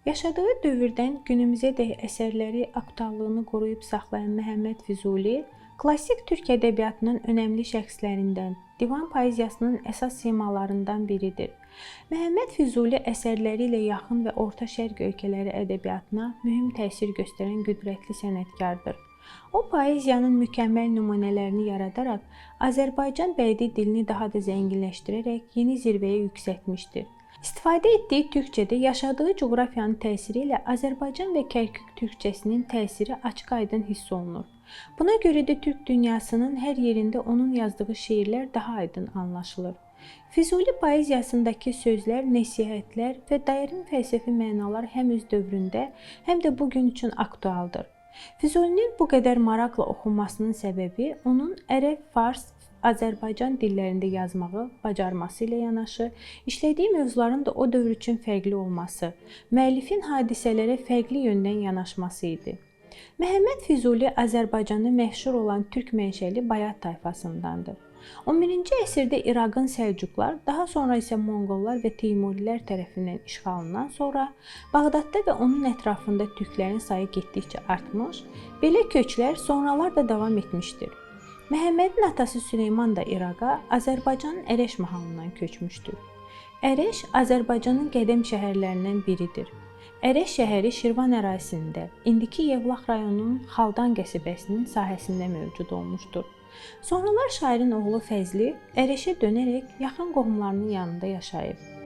Yaşadığı dövrdən günümüzə dək əsərləri aktuallığını qoruyub saxlayan Məhəmməd Füzuli klassik türk ədəbiyyatının önəmli şəxslərindən, divan poeziyasının əsas simalarından biridir. Məhəmməd Füzuli əsərləri ilə yaxın və Orta Şərq ölkələri ədəbiyyatına mühüm təsir göstərən qüdrətli sənətkardır. O poeziyanın mükəmməl nümunələrini yaradaraq Azərbaycan bədii dilini daha da zənginləşdirərək yeni zirvəyə yüksəltmişdir. İstifadə etdiyi türkçədə yaşadığı coğrafiyanın təsiri ilə Azərbaycan və Kərkük türkçəsinin təsiri açıq-aydın hiss olunur. Buna görə də türk dünyasının hər yerində onun yazdığı şeirlər daha aydın anlaşılır. Füzuli poeziyasındakı sözlər, nəsihətlər və dərin fəlsəfi mənalar həm öz dövründə, həm də bu gün üçün aktualdır. Füzulinin bu qədər maraqla oxunmasının səbəbi onun ərəb, fars, Azərbaycan dillərində yazmağı bacarması ilə yanaşı, işlədiyi mövzuların da o dövr üçün fərqli olması, müəllifin hadisələrə fərqli yöndən yanaşması idi. Məhəmməd Füzuli Azərbaycanda məşhur olan türk mənşəli Bayat tayfasındandır. 11-ci əsrdə İraqın Səlcuqlar, daha sonra isə Monqollar və Teymurilər tərəfindən işğalından sonra Bağdadda və onun ətrafında türklərin sayı getdikcə artmış, belə köçlər sonralar da davam etmişdir. Məhəmmədin atası Süleyman da İraqa, Azərbaycanın Ərəş mahalından köçmüşdür. Ərəş Azərbaycanın qədim şəhərlərindən biridir. Ərəş şəhəri Şirvan ərazisində, indiki Yevlax rayonunun Xaldan qəsəbəsinin sahəsində mövcud olmuşdur. Sonralar şairin oğlu Fəzli Ərəşə dönərək yaxın qohumlarının yanında yaşayıb.